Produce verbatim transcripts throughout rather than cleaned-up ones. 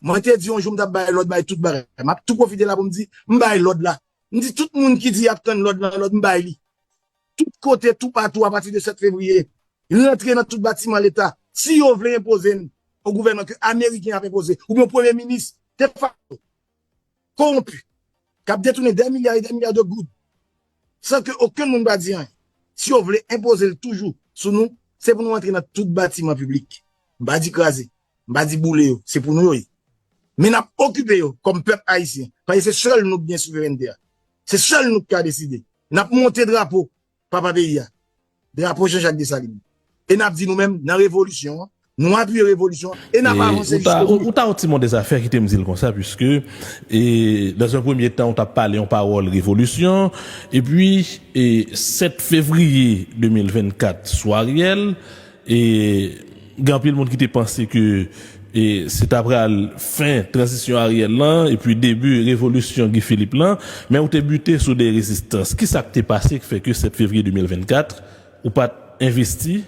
Mwen te di yon jou m t ap bay lòd, bay tout bagay. M ap tou pwofite la pou m di, m bay lòd la. M di tout moun ki di y ap tann lòd lan, lòd m bay li. Tout kote, toupatou, apati de sèt fevriye, rantre nan tout batiman leta. Si yo vle enpoze n yon gouvènman ke ameriken ap enpoze, oubyen yon premye minis, defakto, kowonpi, k ap detounen dè milya e dè milya de goud, san ke okenn moun pa di anyen. Si yo vle enpoze l toujou sou nou, se pou nou antre nan tout batiman piblik. M pa di kraze, m pa di boule yo, se pou nou yo ye. Men n ap okipe yo kòm pèp ayisyen, paske se sèl nou k gen souverènte a. Se sèl nou k ka deside. N ap monte drapo papa peyi a, drapo Jean Jacques Dessalines. E n ap di nou menm, nan revolisyon an, nou apiye revolisyon an, e n ap avanse jiskobou. Ou ta yon timoun dèzafè, kite m di l konsa, puiske, e, dans un premier temps, ou t ap pale yon pawòl revolisyon, epi, e, sèt fevriye de mil vennkat, sou Ariel, e, gen anpil moun ki te panse ke e se ta pral fen tranzisyon Ariel lan, epi debi revolisyon Guy Philippe lan, men ou te bite sou de rezistans. Kisa k te pase k fè ke sèt fevriye de mil vennkat, ou pa t envesti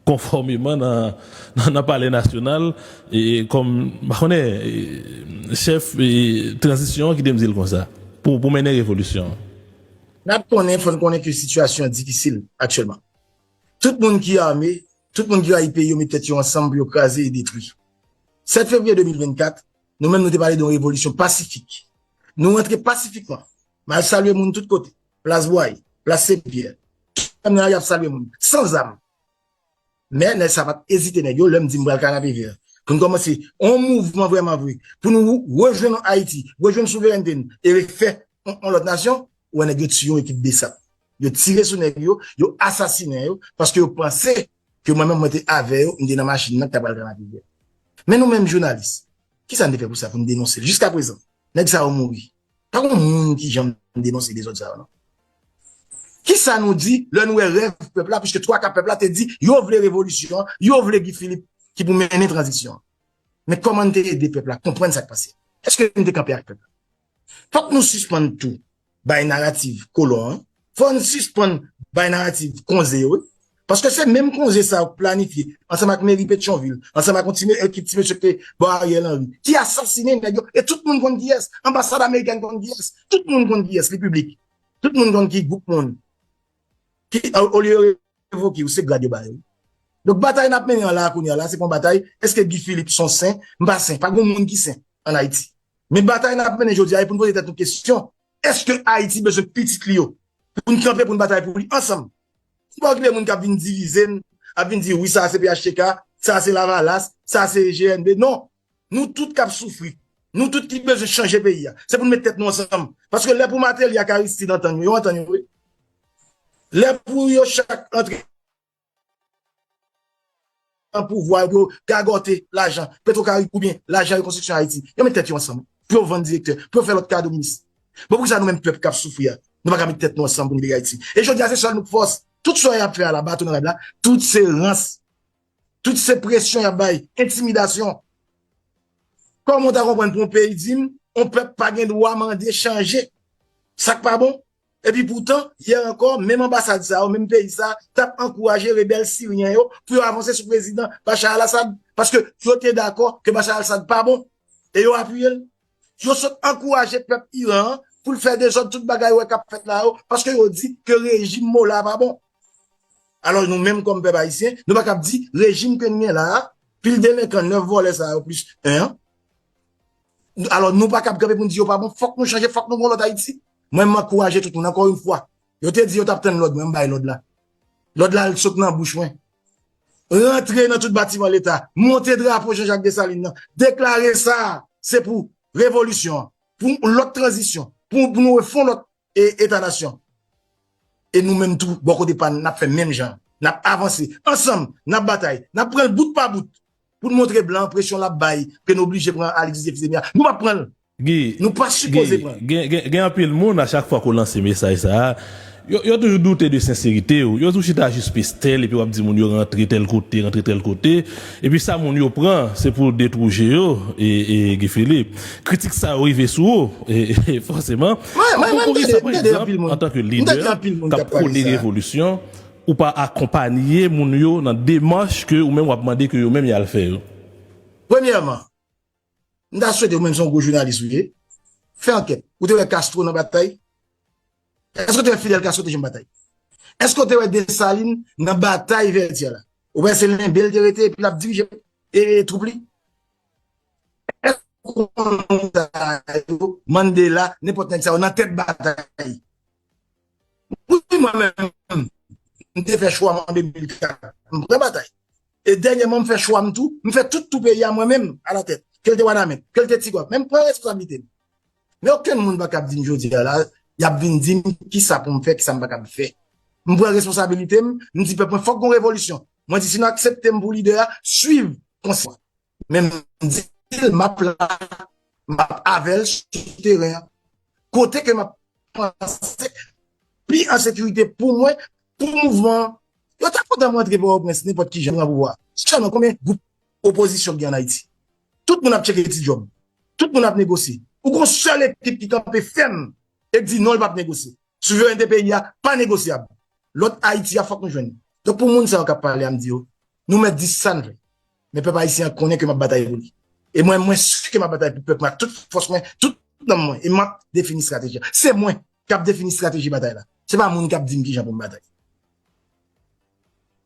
konfòmeman nan, nan, nan Palè Nasyonal, e kòm, m pa konnen, e, chèf, e, tranzisyon an, kite m di l konsa, pou, pou mennen revolisyon an? N ap konnen, fò n konnen ke sitiyasyon an difisil aktyèlman. Tout moun ki ame, tout moun ki rayi peyi yo met tèt yo ansanm pou yo kraze e detwi. Sèt fevriye de mil vennkat, nou menm nou te pale de yon revolisyon pasifik. Nou rantre pasifikman. M al salye moun tout kote. Plas Bwaye, Plas Sen Pyè. Tout moun nan lari ap salye moun, san zam. Men nèg sa pa t ezite nèg yo, lè m di m pral Kanapevè. Pou n kòmanse yon mouvman vrèman vre. Pou nou rejwenn Ayiti, rejwenn souverènte n, e refè yon, yon lòt nasyon, ou wè nèg yo tiye yon ekip BSAP. Yo tire sou nèg yo, yo asasinen yo, paske yo panse ke mwen menm mwen te avè yo, m te nan machin nan ki t ap pral Kanapevè. Men nou menm jounalis, kisa n te fè pou sa, pou n denonse l? Jiskaprezan, nèg sa yo mouri. Pa gen moun ki janm denonse dezòd sa yo, non. Kisa nou di lè nou wè rèv pèp la, piske twa ka pèp la te di yo vle revolisyon an, yo vle Guy Philippe ki pou mennen tranzisyon an? Men kòman n te ede pèp la konprann sa k pase? Èske n te kanpe ak pèp la? Fòk nou sispann tou bay narativ kolon an. Fò n sispann bay narativ konze yo, wi. Paske se menm konze sa yo k planifye ansanm ak meri Petyonvil, ansanm ak yon ti me-, ekip ti mesye ki te bò Ariel Henry, ki asasinen nèg yo. E tout moun konn kiyès. Anbasad amerikèn konn kiyès. Tout moun konn kiyès, li piblik. Tout moun konn ki gwoup moun. Ki, o-, olye yo revoke yo, se grad yo ba yo. Donk, batay n ap mennen an la, kounye a la, se pa yon batay, èske Guy Philippe se yon sen? M pa sen. Pa gen moun ki sen ann Ayiti. Men batay n ap mennen jodi a, e pou n poze tèt nou kesyon, èske Ayiti bezwen pitit li yo? Pou n kanpe, pou n batay pou li ansanm. Nou pa okipe moun k ap vin divize n, ap vin di, wi, sa a se P H T K, sa a se Lavalas, sa a se G N B. Non! Nou tout k ap soufri. Nou tout ki bezwen chanje peyi a. Se pou n met tèt nou ansanm. Paske lè pou Martelly ak Aristide antann yo, yo antann yo, wi. Lè pou yo chak antre nan pouvwa yo, pou yo gagòte lajan Petwokarib oubyen lajan Rekonstriksyon Ayiti, yo met tèt yo ansanm pou yo vann direktè, pou yo fè lòt kado minis. Bon, poukisa nou menm pèp k ap soufri a, nou pa ka met tèt nou ansanm pou n libere Ayiti? E jodi a, se sèl nou k fòs. Tout sa y ap fè a la, bato nan rad la, tout se rans. Tout se presyon y ap bay, entimidasyon. Kòman w ta konprann pou yon peyi di m, yon pèp pa gen dwa mande chanje? Sa k pa bon? Epi poutan, yè ankò, menm anbasad sa yo, menm peyi sa, t ap ankouraje rebèl siryen yo pou yo avanse sou prezidan Bashar al-Assad, paske yo te dakò ke Bashar al-Assad pa bon, e yo apiye l. Yo sot ankouraje pèp Iran an pou l fè dezòd, tout bagay ou wè k ap fèt la yo, paske yo di ke rejim Mola a pa bon. Alò, nou menm kòm pèp ayisyen, nou pa kab di rejim ke n gen la a, pil delenkan, nèf vòlè sa yo plis en an. Alò, nou pa kab kanpe pou n di yo pa bon, fòk nou chanje, fòk nou gen yon lòt Ayiti. Mwen, m ankouraje tout moun, ankò yon fwa. Yo te di yo t ap tann lòd mwen, m bay lòd la. Lòd la sot nan bouch mwen. Rantre nan tout batiman leta, monte drapo Jean Jacques Dessalines nan, deklare sa a, se pou revolisyon an, pou yon lòt tranzisyon, pou, pou nou refè yon lòt e, eta nasyon. E nou menm tou, bò kote pa n, n ap fè menm jan. N ap avanse. Ansanm, n ap batay. N ap pran l bout pa bout pou n montre blan an presyon l ap bay, ke n oblije pran Alix Didier Fils-Aimé a. Nou p ap pran l. Guy, nou pa sipoze pran l. Gen, gen, gen anpil moun, a chak fwa ke w lanse mesaj sa a, yo, yo toujou doute de senserite w. Yo toujou chita jis pistèl, epi w ap di moun yo rantre tèl kote, rantre tèl kote. Epi sa moun yo pran, se pou detwouve yo, e, e, Guy Philippe. Kritik sa yo rive sou ou, e, e, fòseman. Mwen, mwen, mwen, poukisa, pa egzanp, antanke lidè k ap pwone revolisyon, ou pa akonpaye moun yo nan demach ke ou menm w ap mande ke yo menm y al fè yo? Premyèman, M ta swete ou menm se yon gwo jounalis ou ye. Fè ankèt. Ou te wè Castro nan batay? Èske w te wè Fidel Castro te janm batay? Èske w te wè Desalin nan batay Vètyè la? Ou wè se lenbe l te rete epi l ap dirije e, e twoup li? Èske w konn moun sa yo, Mandela, nenpòt nèg sa yo nan tèt batay? Wi, mwen menm, m te fè chwa m an de mil kat. M pran batay. E dènyèman, m fè chwa m tou. M fè tout tou peyi a mwen menm, alatèt. Ke l te Wanament, ke l te Tigwav. Men m pran responsablite m. Men okenn moun pa kab di m jodi a la, y ap vin di m kisa pou m fè, kisa m pa kab fè. M pran responsabilite m, m di pèp mwen, fòk gon revolisyon. Mwen di, si nou aksepte m pou lidè a, swiv konsèy. Men m di l, m ap la, m ap avè l sou teren an. Kote ke m ap panse pi an sekirite pou mwen, pou mouvman an. Yo ta kontan mwen antre Pòtoprens nenpòt ki jan, pran pouvwa. Sèlman, konbyen gwoup opozisyon ki gen ann Ayiti? Tout moun ap tcheke ti djòb. Tout moun ap negosye. Ou gon sèl ekip ki kanpe fèm e k di non, l p ap negosye. Souverènte peyi a pa negosyab. Lòt Ayiti a fòk nou jwenn. Donk, pou moun sa yo k ap pale a, m di yo, nou mèt di sa n vle. Men pèp ayisyen an konnen ke m ap batay pou li. E mwen, mwen si ke m ap batay pou pèp mwen ak tout fòs mwen, tout nanm mwen. E m ap defini estrateji a. Se mwen k ap defini estrateji batay la. Se pa moun k ap di m kijan pou m batay.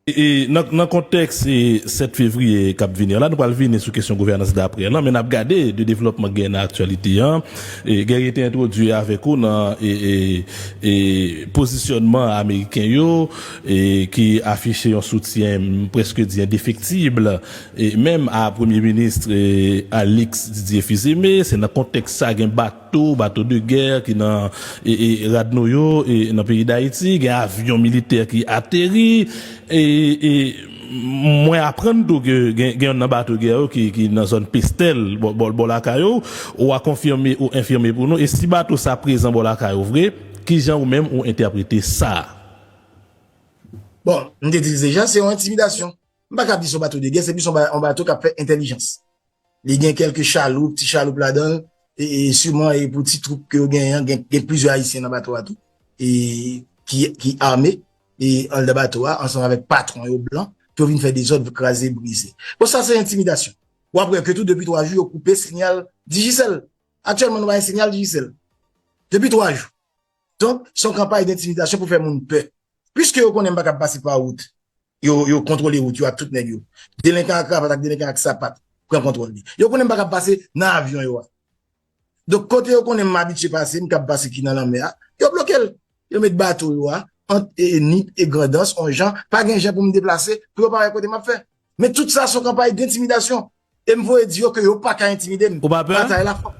E, e, nan, nan kontèks e, sèt fevriye k ap vini an la, nou pral vini sou kesyon gouvènans daprè lan, men n ap gade de devlòpman k gen nan aktyalite an. E, Guerrier te entwodui avèk ou nan e, e, e, pozisyònman ameriken yo e, ki afiche yon soutyen, m prèske di endefektib, e, menm a premye minis e, Alix Didier Fils-Aimé. Se nan kontèks sa gen bato, bato de gè ki nan e, e, rad nou yo e, nan peyi Dayiti, gen avyon militè ki ateri. E, e, mwen aprann tou ke gen, gen youn nan bato gè yo ki, ki nan zòn Pestèl, bò, bò, bò lakay ou. Ou a konfime ou enfime pou nou. E si bato sa prezan bò lakay ou vre, kijan ou menm ou entèprete sa? Bon, m te di l deja, se yon entimidasyon. M pa kab di se yon bato de gè, se plis yon ba- yon bato k ap fè entèlijans. Li gen kèlke chaloup, ti chaloup ladan l, e, e siman e pou ti twoup ke yo genyen an, gen, gen plizyè Ayisyen nan bato a tou, e ki, ki ame, e anndan bato a, ansanm avèk patwon yo blan, pou yo vin fè dezòd, kraze, brize. Bon, sa se entimidasyon. W ap wè ke tou depi twa jou, yo koupe sinyal Digicel. Aktyèlman, nou pa gen sinyal Digicel. Depi twa jou. Donk, se yon kanpay dentimidasyon pou fè moun pè. Piske yo konnen m pa kab pase pa wout, yo, yo kontwole wout yo ak tout nèg yo. Delenkan ak kravat ak delenkan ak sapat pran kontwòl li. Yo konnen m pa kab pase nan avyon yo a. Donk, kote yo konnen m abitye pase, m kab pase ki nan lanmè a, yo bloke l. Yo met bato yo a ant e, e Nip e Grandans, on jan, pa gen jan pou m deplase, pou yo pa wè kote m ap fè. Men tout sa se yon kanpay dentimidasyon. E m voye di yo ke yo pa ka entimide m. Ou pa pè? Batay la fòk.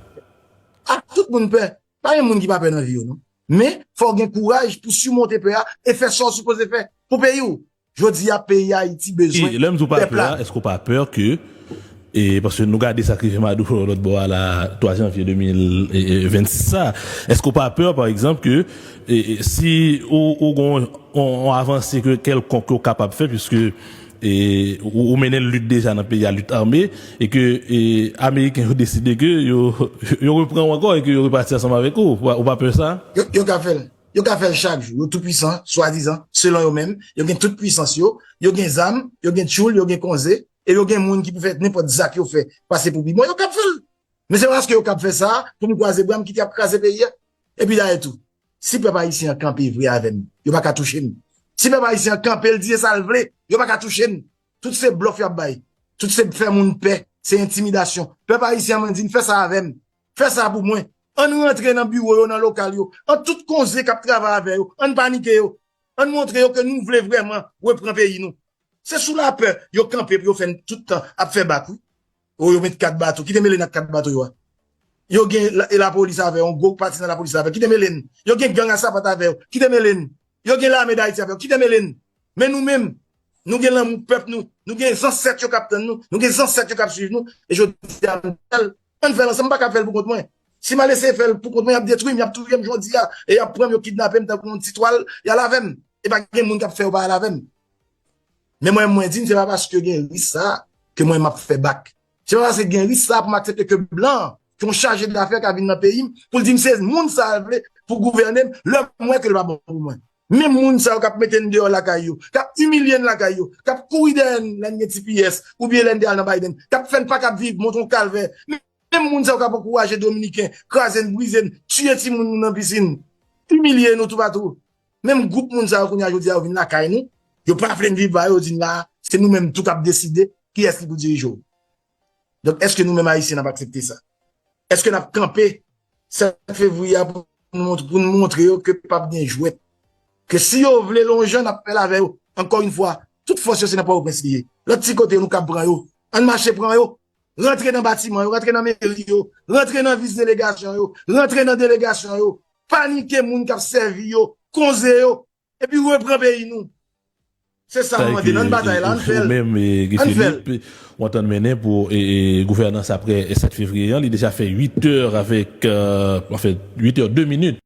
Ah, tout moun pè. Pa gen moun ki pa pè nan vi yo, non. Men, fò w gen kouraj pou simonte pè a e fè sa w sipoze fè pou peyi w. Jodi a, peyi Ayiti bezwen pèp la. Lè m di w pa pè a, èske w pa pè ke, e, paske nou gade sa k rive Maduro lòt bò a la, twa janvye de mil vennsis sa, èske w pa pè, pa egzanp, ke e, e, si ou, ou gon yon, yon avanse ke kèlkonk yo kapab fè, piske e, ou, ou mennen lit deja nan peyi a, lit ame, e ke e, Ameriken yo deside ke yo, yo repran w ankò e ke yo repati ansanm avèk ou. Ou pa, ou pa pè sa? Yo, yo ka fè l. Yo ka fè l chak jou. Yo toupwisan, swadizan, selon yo menm. Yo gen tout pwisans yo. Yo gen zam, yo gen tchoul, yo gen konze. E yo gen moun ki pou fè nenpòt zak yo fè pase pou pi bon. Yo kab fè l. Men se pa paske yo kab fè sa pou m kwaze bra m kite y ap kraze peyi a. Epi dayè tou, si pèp ayisyen an kanpe vre avè m, yo pa ka touche m. Si pèp ayisyen an kanpe, l di se sa l vle, yo pa ka touche m. Tout se blòf y ap bay. Tout se fè moun pè, se entimidasyon. Pèp ayisyen an, mwen di n, fè sa avè m. Fè sa pou mwen. Ann rantre nan biwo yo, nan lokal yo. An tout konze k ap travay avè yo, ann panike yo. Ann montre yo ke nou vle vrèman repran peyi nou. Se sou lapè yo kanpe pou yo fè n tout tan ap fè bak, wi. O, yo met kat bato. Ki te mele n ak kat bato yo a? Yo gen la, e lapolis avè yo, yon gwo pati nan lapolis avè yo. Ki te mele n? Yo gen gang a sapat avè yo. Ki te mele n? Yo gen lame Dayiti avè yo. Ki te mele n? Men nou menm, nou gen lanmou pèp nou. Nou gen zansèt yo k ap tann nou. Nou gen zansèt yo k ap swiv nou. E jodi a, m di l, ann fè l ansanm, m pa kab fè l pou kont mwen. Si m al eseye fè l pou kont mwen, y ap detwi m, y ap touye m jodi a. E y ap pran m, yo kidnape m tankou yon ti twal, y al avè m. E pa gen moun k ap fè yo pa al avè m. Men mwen, mwen di m, se pa paske gen risk sa a ke mwen m ap fè bak. Se pa paske gen risk sa a pou m aksepte ke blan an, ke yon chaje dafè ka vin nan peyi m, pou l di m se moun sa a l vle pou gouvène m, lè m wè ke l pa bon pou mwen. Menm moun sa yo k ap mete n deyò lakay yo, k ap imilye n lakay yo, k ap kouri dèyè n lè n gen T P S, oubyen lè n te al nan Biden, k ap fè n pa kab viv, montre yon kalvè. Men menm moun sa yo k ap ankouraje Dominiken kraze n, brize n, tiye timoun nou nan pisin, imilye nou toupatou. Menm gwoup moun sa yo kounye a jodi a yo vin lakay nou, yo pa vle n viv ba yo, yo di n la se nou menm tou k ap deside kiyès ki pou dirije w. Donk èske nou menm Ayisyen n ap aksepte sa? Èske n ap kanpe sèt fevriye a pou n montre, pou n montre yo ke p ap gen jwèt? Ke si yo vle lonjan, n ap fè l avè yo. Ankò yon fwa, tout fòs yo se nan Pòtoprens li ye. Lòt ti kote yo nou kab pran yo. Ann mache pran yo. Rantre nan batiman yo, rantre nan meri yo, rantre nan vis delegasyon yo, rantre nan delegasyon yo. Panike moun k ap sèvi yo, konze yo, epi repran peyi nou. Se sa m mande. Ann batay la, ann fè l. Ou menm, Guy Philippe, w antann mennen pou gouvènans apre sèt fevriye an. Li deja fè uit è avèk, anfen, uit è de minit.